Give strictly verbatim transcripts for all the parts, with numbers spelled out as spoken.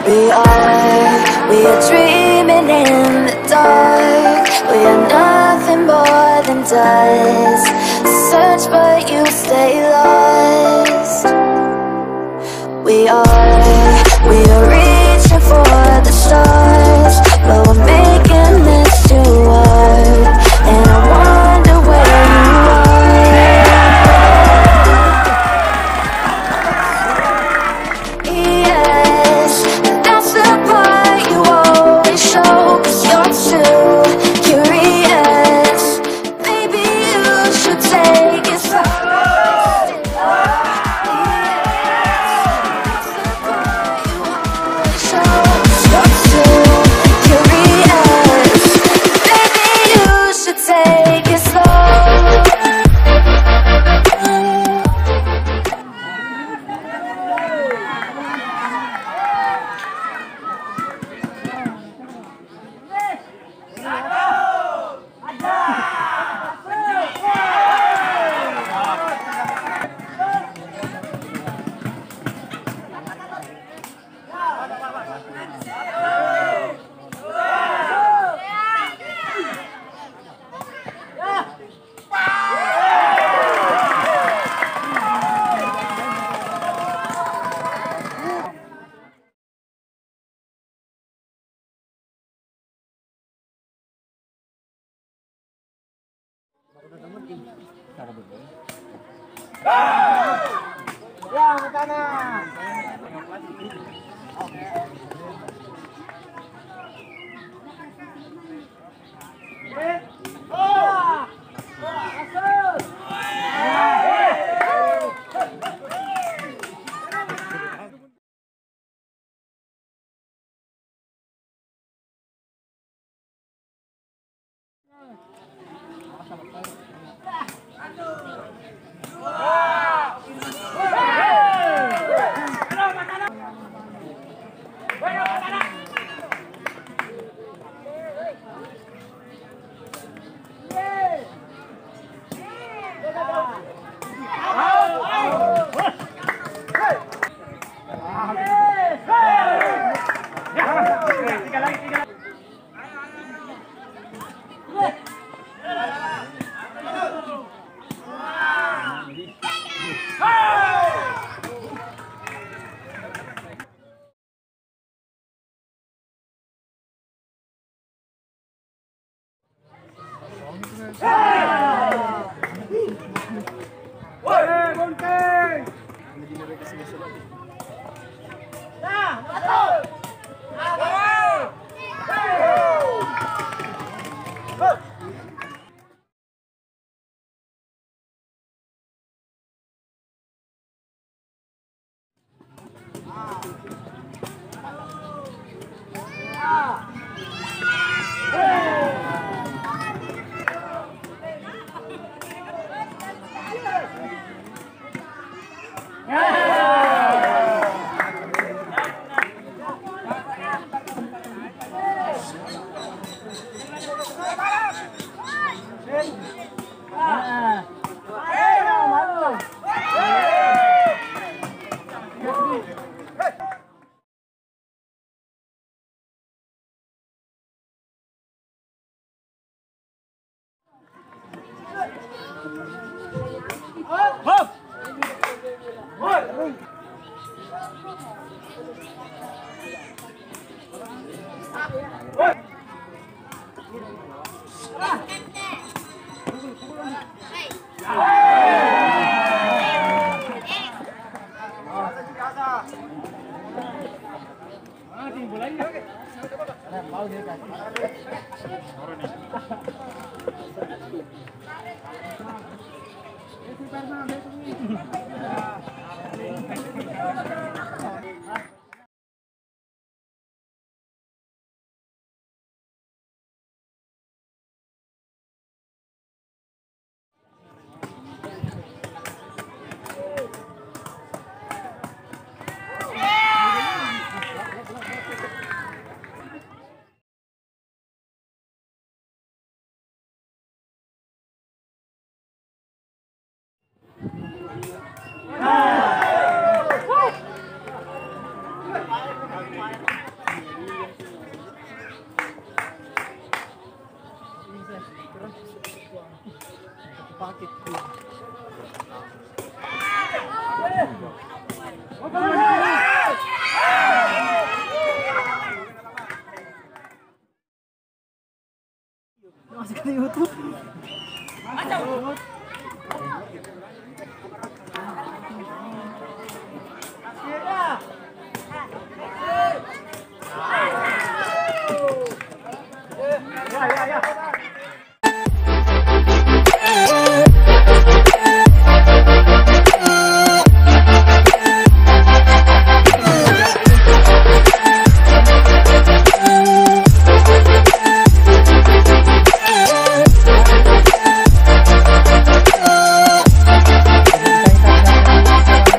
We are, we are dreaming in the dark. We are nothing more than dust. Search, but you stay lost. We are, we are reaching for the stars, but we're making this too hard. And I wonder where you are. Yes, that's the part you always show, 'cause you're too curious. Maybe you should take it slow. You're too curious. Maybe you should take it slow.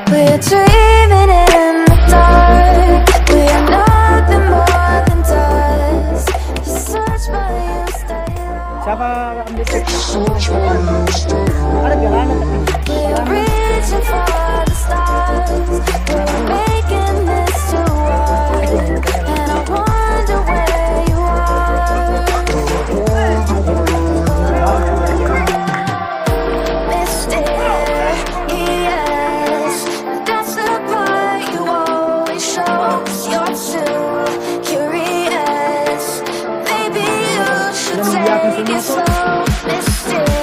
We're dreaming in the dark. We are nothing more than dust. You search, but you stay lost. Siapa ambil? Ada jalannya tapi. We're reaching for the stars. We're making this to work. And I wonder where you are. Mysterious. That's the part you always show. You're too curious. Maybe you should take it slow. Mysterious.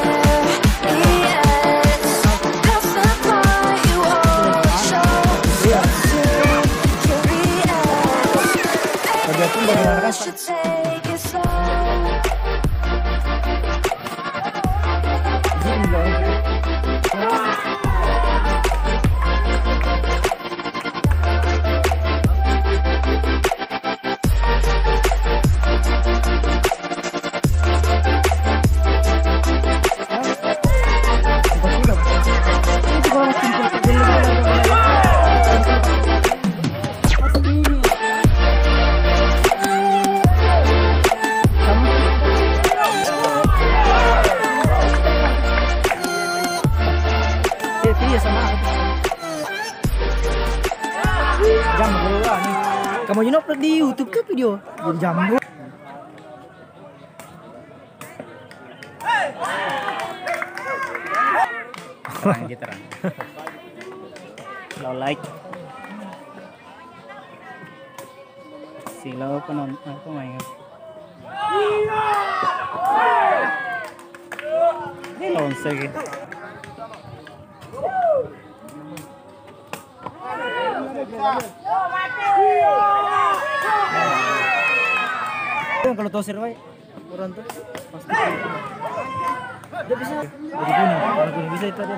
That's the part you always show. You're too curious. Maybe you should take it slow. Iya, iya, sama aku. Jam berapa nih? Kamu jenuh upload di YouTube ke video? Jadi jam dua. Terang, terang. Lo like. Sila apa non-, apa main? Ini lawan saya gitu. Kalau tosir, wai. Orang tuh pasti. Dia bisa. Jadi gini, kalau gini bisa itu ada.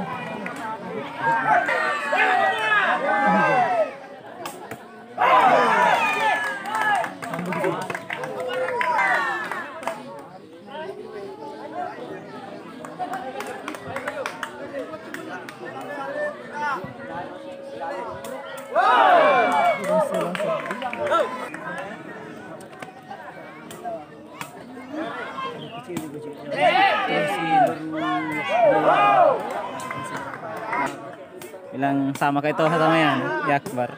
Bilang sama kayak itu sama ya, ya Akbar.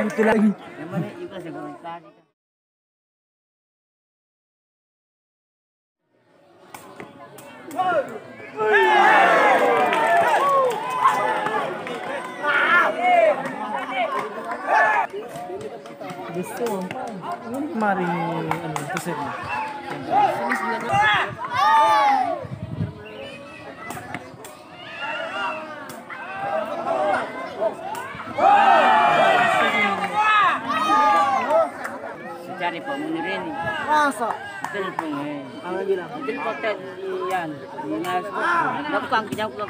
Itu lagi. Besok, ini kemarin, anu, kusir. Sicari Pak Munir ini. Masa? Telepon, eh. Apa bilang? Telepon tadi, Yan. Dinas. Nggak, bukan, bukan, bukan.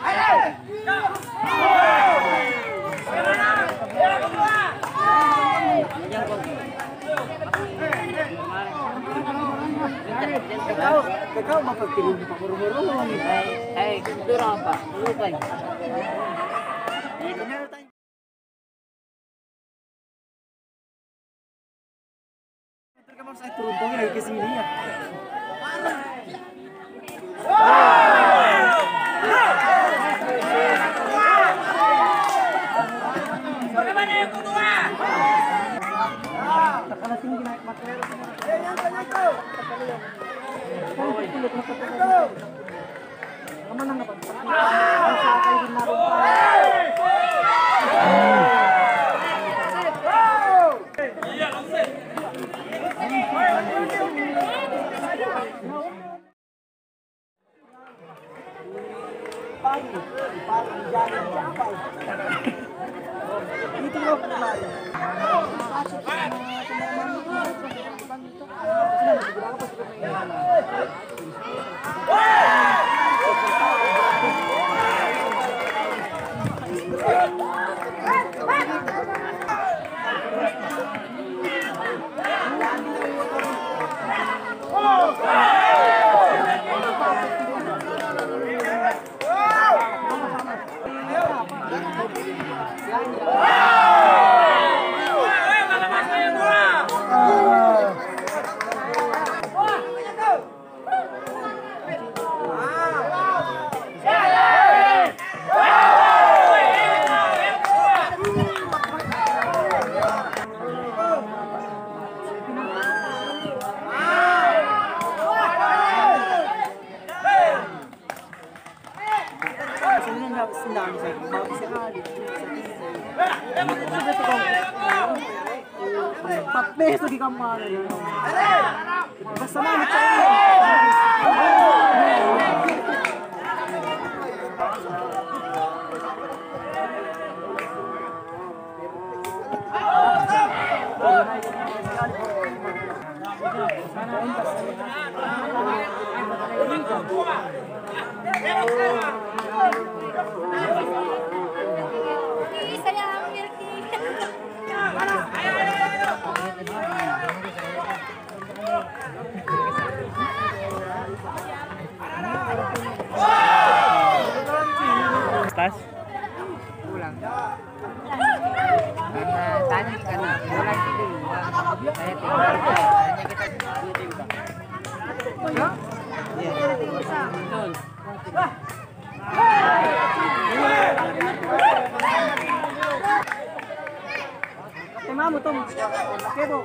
Kau, kau bakal kirim di Pak Guru-guru. Eh, itu apa? Lupa. Saya turun lagi ke sini ya. Pappesoki kammana. Basta mami. Tas. Pulang. Karena tanya, karena pulang itu dulu. Saya tinggal. Hanya kita. Iya. Betul. Temamu, Tom. Kebo.